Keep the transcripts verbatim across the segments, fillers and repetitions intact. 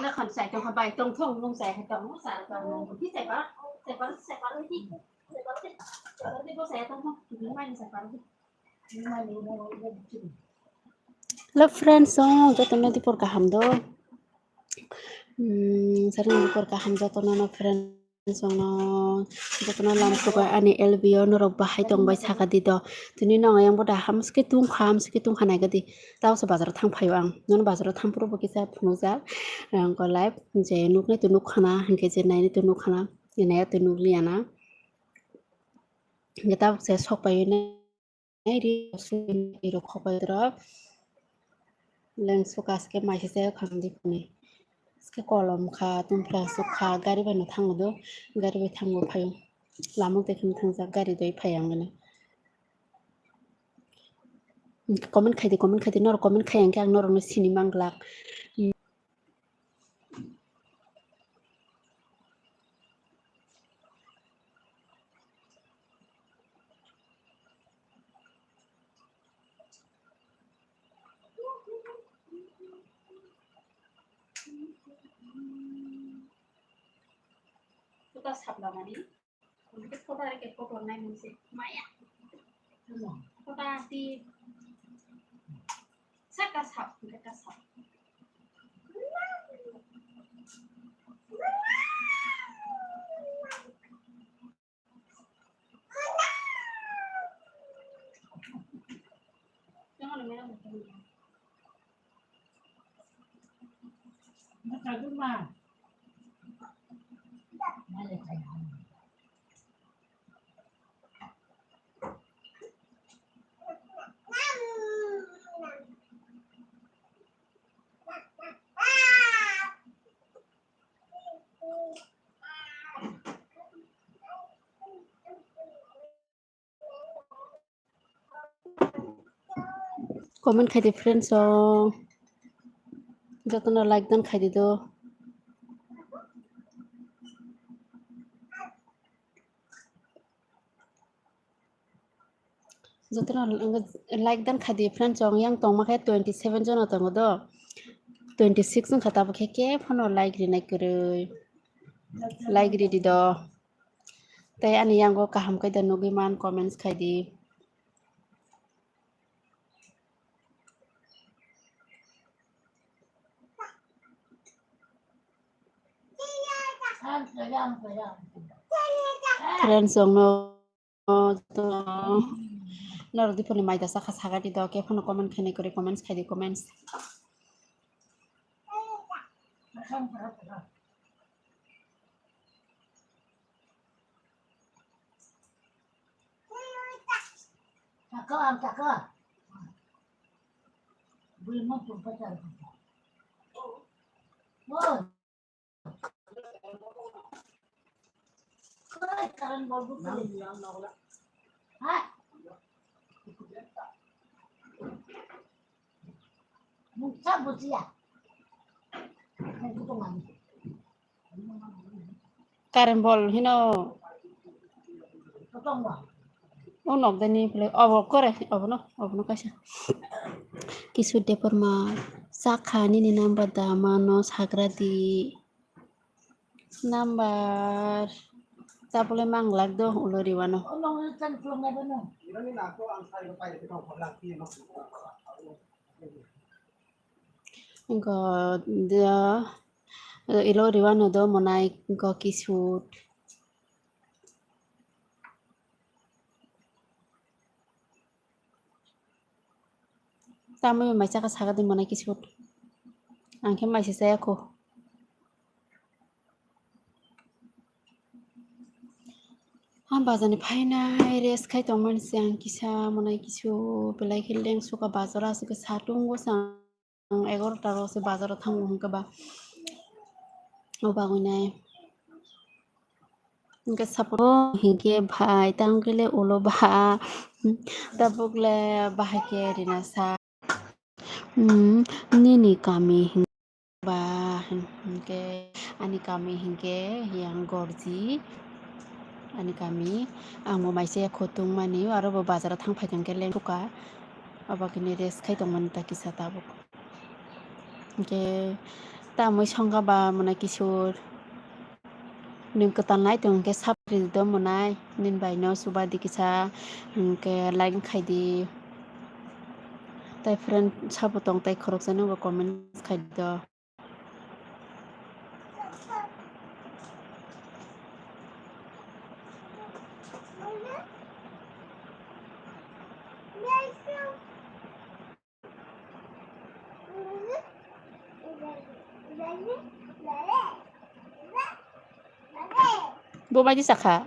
Nakhon sai tong kha bai tong thong nung sai kha tong nung sai tong nung ki sai pa sai pa sai pa ki sai pa ki sai pa ki bo sai tong thong ni mai sai pa ki. Hello friends, song jotono dipor kaham do. Hmm, sarang dipor kaham jotono no friends song no jotono lam suka ani L B o norok bahai tong bai saka di do. Tini no yang boda hamske tung kha, hamske tung kha nai gadi. Tao se bazar thang phayo ang. Non bazar thang puro bo kisa phunujak. Ang ko live je nuk nai tu nuk khana, hingke je nai nai tu nuk khana, nai tu nuk liana. Hingke tabuk se sok pai ne. Nai ri su ri rok khopai rok. Leng suka aske mai se khang di kuni. Aske kolom kha, tumpra suk kha, gari bai no thango do, gari bai thango phaio. Lamuk de khini thangjak gari doi phai ang gani. Comment khai di, comment khai di, norok comment khai ang khe ang norok no sini mang glak. Kota sabla mani, kota reke kota nai mungsi maya, kota ti saka sab, saka sab. Comment khai di friends o. Jotono like dan khai di do. Jotono like dan khai di friends o, yang tongma khe twenty seven jono tongo do. Twenty six wngkha tabuk khe khe phano like rinai kwrwi. Like ridi do. Tei ani yango kaham khe da nugwi man comments khai di. Friends song no to norok diponi mai da sakha saga di do ke phano comment khainai kwrwi comments khai di comments. Taka, taka. Bui mo tum pacar. Oh. Koi karan bol bu kali. Ha? Mungsa busia. Nang kutu ngani. Current bol hino. Kotong ba. O nok dani phle obo kore obo no obo no kaisa. Kisu Debbarma Chakha nini number da mano sagra di. Number tabole mang lak do ulo riwano. Go da ilo riwano do monai go kisut. Tamwi mai chakha saga di monai kisut. Ang khe mai se chaya kho. Ang bazar ni phainai rest khai tongmani se ang kisa monai kisu belai khe leng suka bazar aswk khe satung bwsang. Ang egarota rok se bazar o thango hwnkhe ba. O bagwi nai. Hwnkhe support o hwnkhe bhai, tamo khe le ulo ba. Tabuk le bahai khe rina sa. Hmm, nini kami hwnkhe ba, hwnkhe ani kami hwnkhe yang Gorji. Ani kami, ang bo maisa ya khotong mani, aro bo bazar o thang phai khe leng suka. Abo khe ni rest khai tongmani ta kisa tabuk. Hwnkhe tamwi songkha ba mwnai kisur. Nwng kwtal nai tong hwnkhe sap ri do mwnai. Nini bai no chuba di kisa hwnkhe like khai di. Tai friend sabo tong tai khoroksa nwng bo comment khai di do. Bo bai di sakha.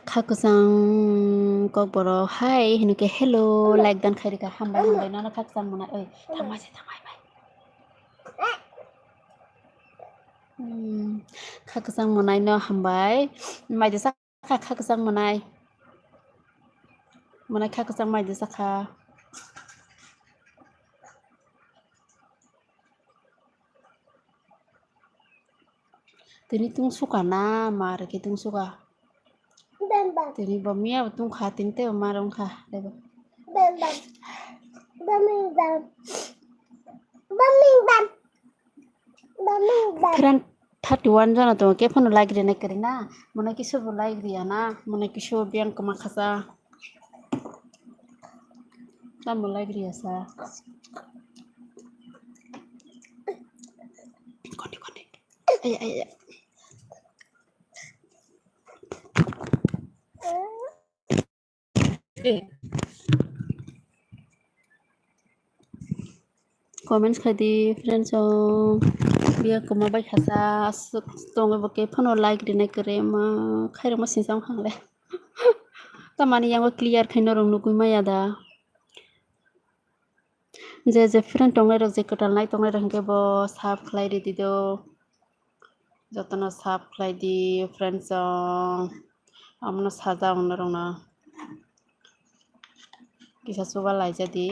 Kha kwchang kok borok hai hino khe hello like dan khai rikha, hambai hambai nono kha kwchang mwnai oi thangmai se thangmai bai. Hmm, kha kwchang mwnai no hambai mai di sakha. Kha, kha kwchang mwnai. Mwnai kha kwchang mai di sakha. Tini tung suka na, ma rwkhe tung suka. Tini bo miya bo tung kha, tini tei bo ma rwng kha. Tei bo. Friend thirty one jona tongo, khe phano like rina kwrwi na, mwnai kisa bo like riya na, mwnai kisa bo biyang kwma khasa. Tamo like riya sa. Kondi, kondi. Ay, ay, ay. Comments khai di friends o, biya kwma bai khasa aswk tongo bo khe phano like rinai kwrwi ma khairokma singsa wngkha le. Tamani yango clear khai norok nugwi maya da. Je je friend tongnai rok, je kwtal nai tongnai rok hwnkhe bo sub khlai ridi do. Jotono sub khlai di friends o. Amono sajak norokno kisa chuba laija di.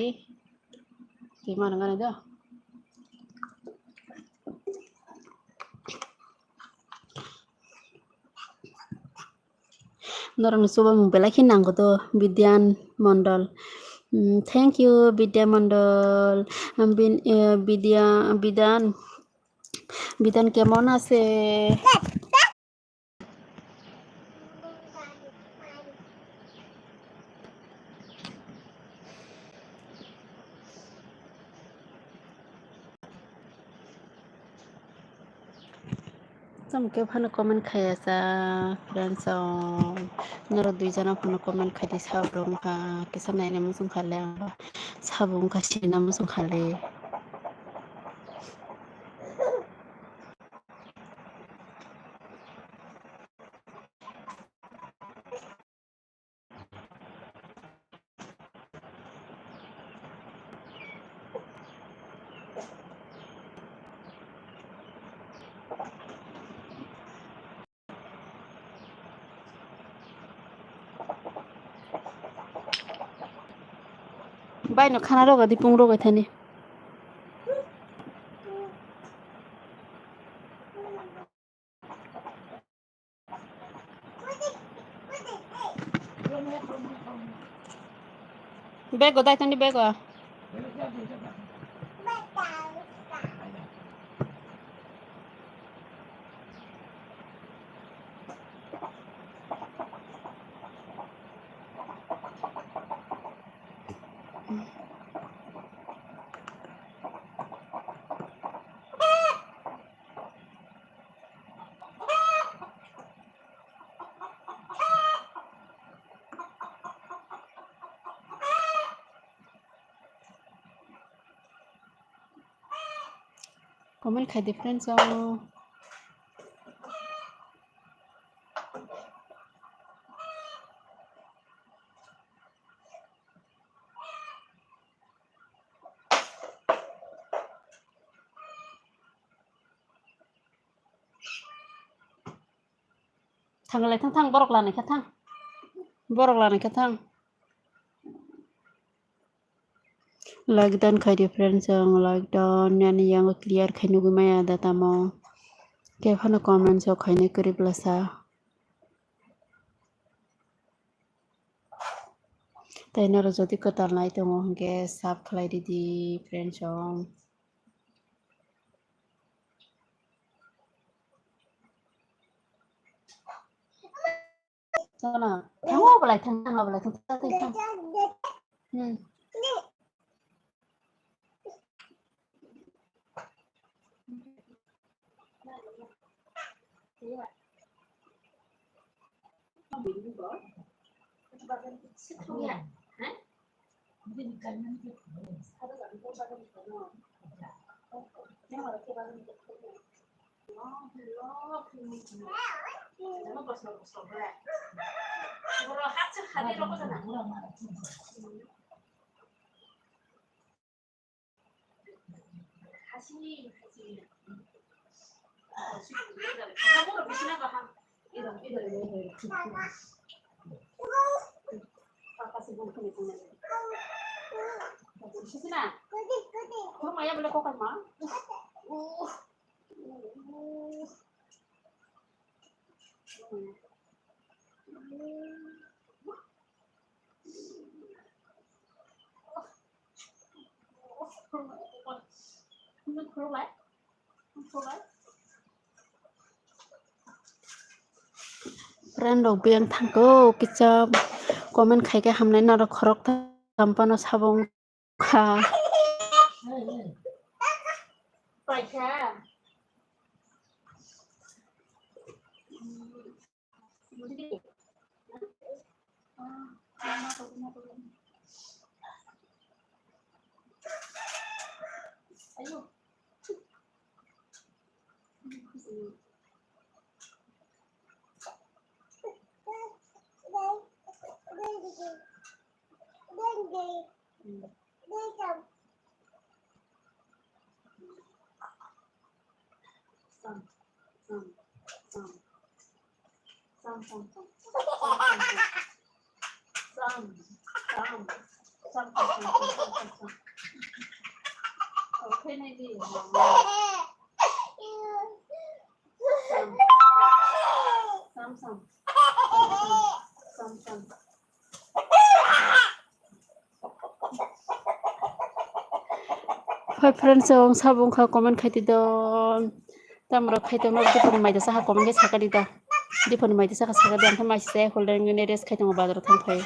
Twi mano gani do. Norokni chubamung belai khe nango do, Bidyan Mondol. Mm, thank you, Bidya Mondol. Um, bin, eh, Bidya, Bidan, Bidan kemon ase? Tamo khe phano comment khaiya sa, friends o. Norok dui jona phano comment khai di, sabo wngkha, kisa naina muchung kha le ang ba, sabo wngkha sina muchung kha le. Bai no khana rogo di pung rogo thani. Bego dai tani bego. Comment khai di friends o. Thanglai thang thang, borok lanai kha thang. Borok lanai kha thang. Like done khai di friends, ang like done, ani yang clear khai nugui maya da tamo. Khe phano comment o khainai kwrwi bwlasa. Tei noro jodi kwtal nai tongo hwnkhe sub khlai ridi friends o. Sana, thango belai thang, thango belai thang, thang, thang. Hmm. Friend rok biyang thangkhe kisa comment khaikhe hamnai norok khorok tam phano sabong kha. Hai friends, ang sabo wngkha, comment khai di do. Tamrok khai tongno, Diphan mai da sakha, comment khe sakha di da. Diphan mai da sakha, sakha di, ang khe mai se holder nini rest khai tongo, bazar thang phai.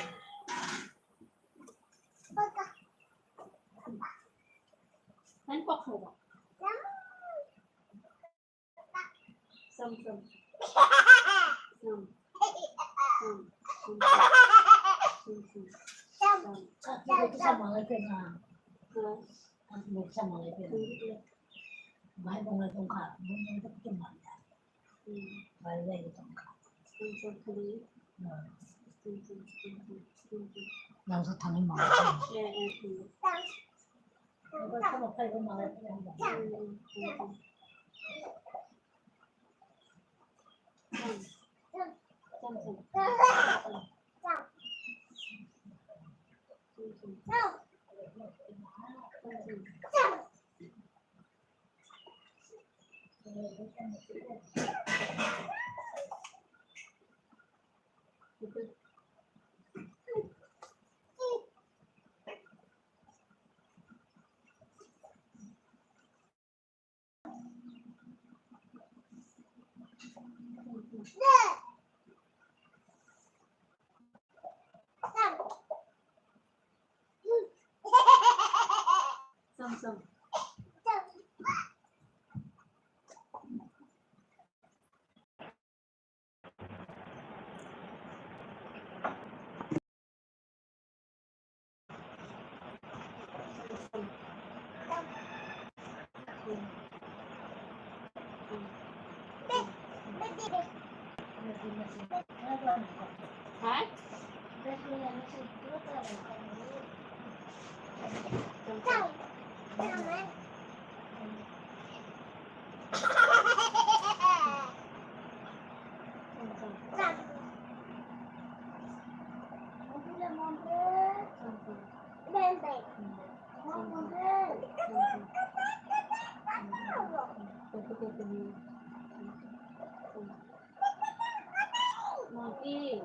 Monkey.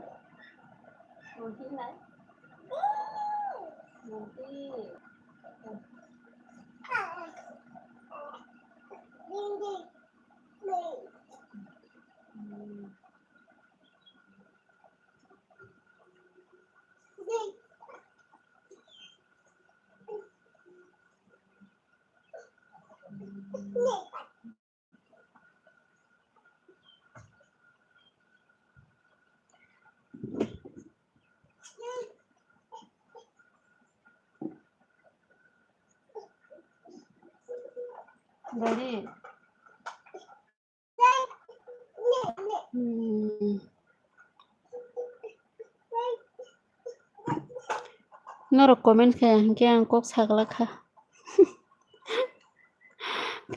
Monkey nai. Monkey. Gari. Hmm. Norok comment khe hinkhe ang kok saglak kha.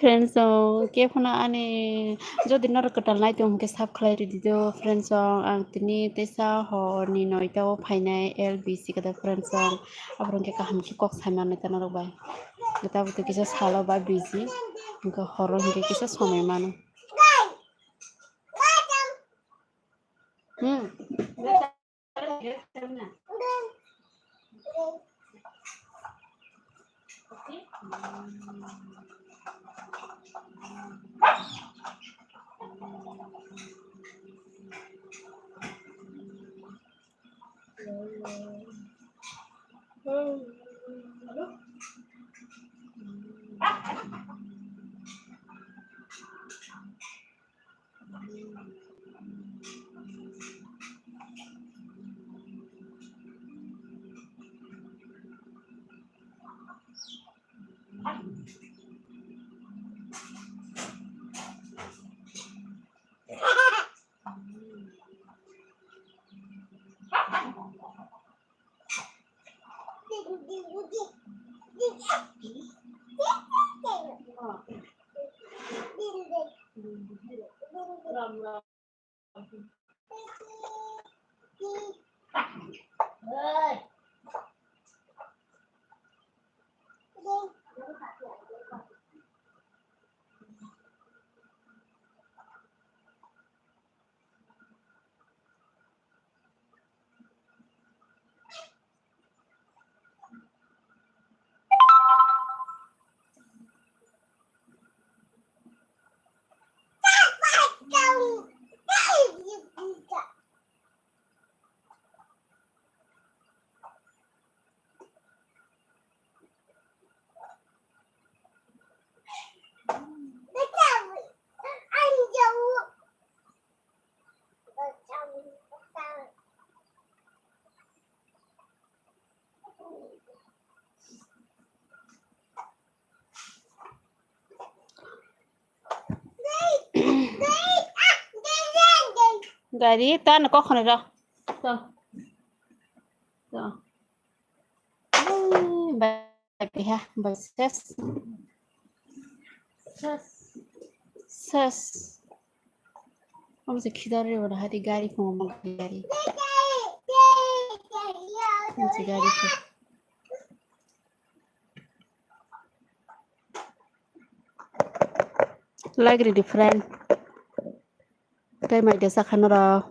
Friends rok, khe phano ani jodi norok kwtal nai tong hinkhe sub khlai rwdi do. Friends rok, ang tini teisa horni noita o phainai L B C kada friends rok. Aborok hinkhe kaham khe kok sai manwi ta norok bai. Tabo twi kisa salo ba busy. Hinkhe horo hinkhe kisa somoi mano. Hmm. Gari ta no kok khone ro. To. To. Ai, bai, bai, ha, bai, ses. Ses. Ses. Omo se khidar re wala hari gari phone mo gari. Omo se gari phone. Like ridi friend. Tei mai de sakha norok.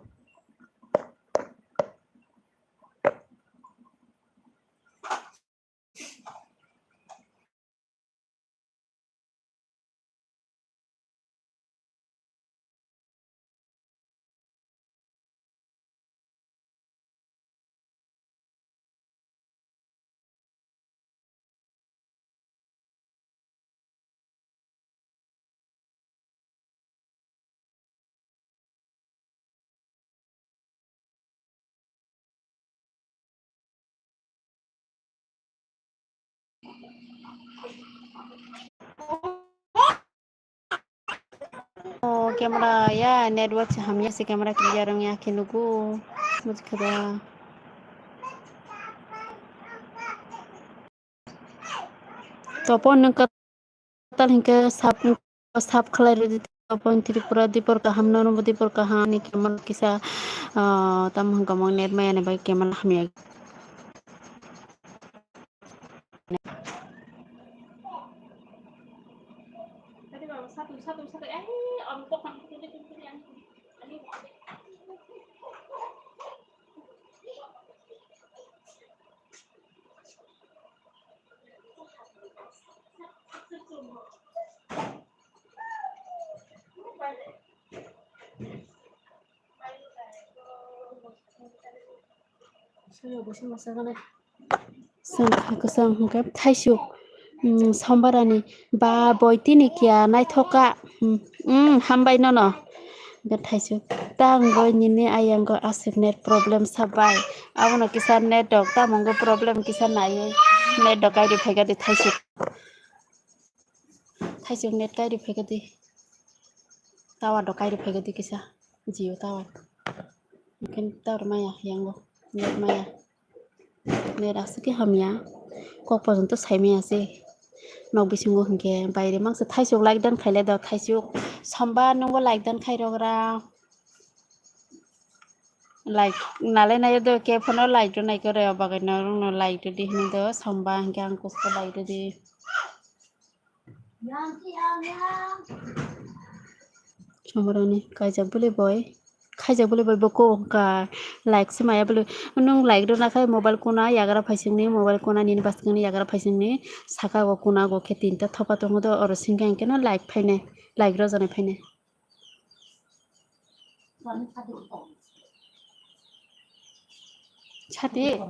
Camera ya network se hamya se camera clear wngya khe nugo. Mujkada. Topon nwng katal hinkhe sap, sap khlai rwdi topon Tripura dipor kaham nono bo dipor kaham ni khe mano kisa, ah, tamo hwnkha mo net maya ni bai khe mano hamya. Chwng kha kwchang hwnkhe thaisuk, mm, sombarani ba boitini kiya naithoka, mm, mm, hambai nono. Hwnkhe thaisuk tang boi nini ayang go aswk net problem sabai. Abono kisa net dok tamo wngwi problem kisa naiwi net dok kairi phaikha di thaisuk. Thaisuk net kairi phaikha di. Tower dok kairi phaikha di kisa. Jio tower. Hwnkhe tower maya yango. Net maya. Net aswk khe hamya. Kok pojonto saimaya se. Nok bisingo hwnkhe baire mangsa thaisuk like dan khaile do thaisuk. Somba nungbo like dan khai rogra. Like nalai nai do ke phano like do nai kore o bagwi no rung no like do di hini do somba hwnkhe ang kusko like do di. Sombaroni kaijak bwlwi boi, khaijak bwlwi boi bo kok wngkha, like se maya bwlwi. Nwng like rwna khai mobile kuna yagra phaisingni, mobile kuna nini bwskangni yagra phaisingni saka o kuna go khe tinta thopa tongo do, oro singkhe hwnkhe no like phainai, like rwjaknai phainai. Sati.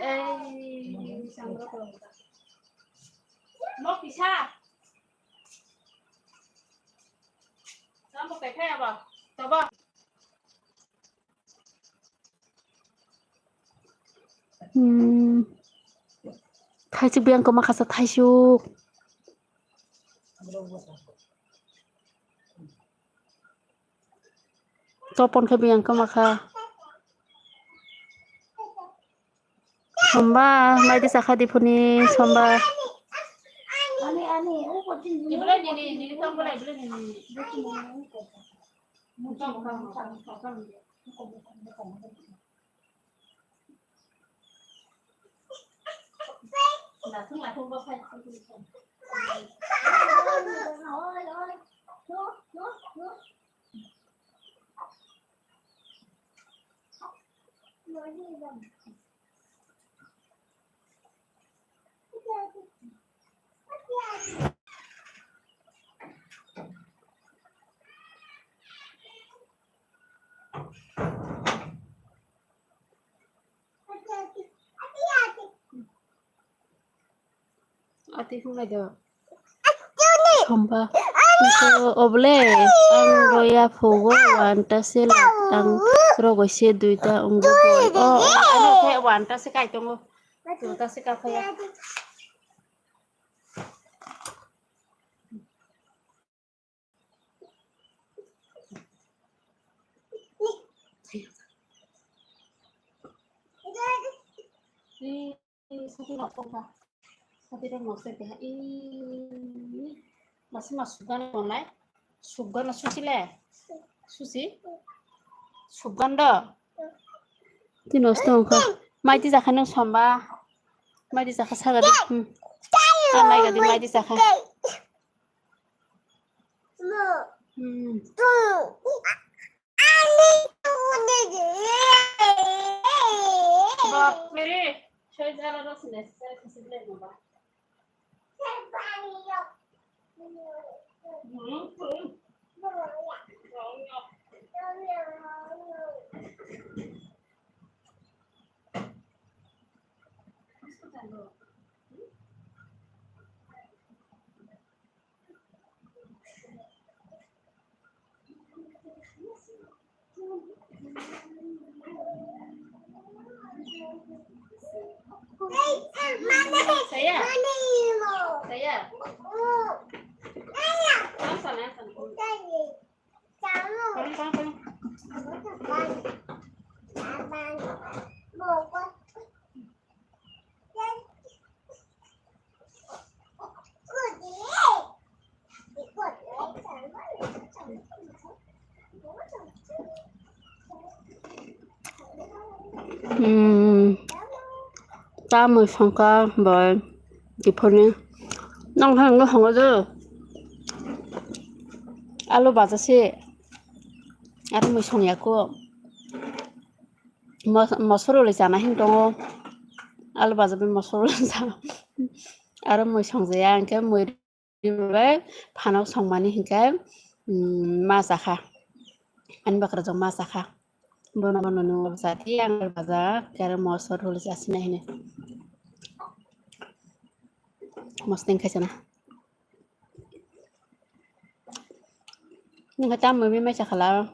Ei, sangrok rok. Mo kisa. Tamo kai khai abo. Tobo. Hmm. Thaisuk biyang kwma khasa thaisuk. Topon khe biyang kwma kha. Somba, maidi chakha diphuni, somba. Ati hunai do. Somba. Niko oble. Ang roya phogo wanta se lak. Ang rogoi se duita unggo boi. Oh, oh, ano khe wanta se kai tongo. Duita se ka phaya. Sati rok tongkha. Sati rok nosto keha. Ih, masima sugano tongnai. Sugano susi le. Susi. Sugan do. Ti nosto wngkha. Maiti jakha nung somba. Maiti jakha saga di. Hmm. Ah, naiga di maiti jakha. Hmm. Bapre, soy jara rok sine, soy khasi bilai no ba. Hmm, hmm. Saya? Saya? Tang sana, sana. Tang, tang, tang. Hmm, tamwi songkha bai diphorni. Nang hai wngkha hwngo do. Alu baja se. Aro mui songya kho. Mos-, mosoro le chana hin tongo. Alu baja bai mosoro le cha. Aro mui songjaya hwnkhe mui bai phanok songmani hinkhe, mm, ma chakha. Ani bakrajak ma chakha. Bono bono nungwi bwsa di ang baja khe aro mosor huli chasina hini. Mosting khaisana. Nungkha tamwi mai chakhala.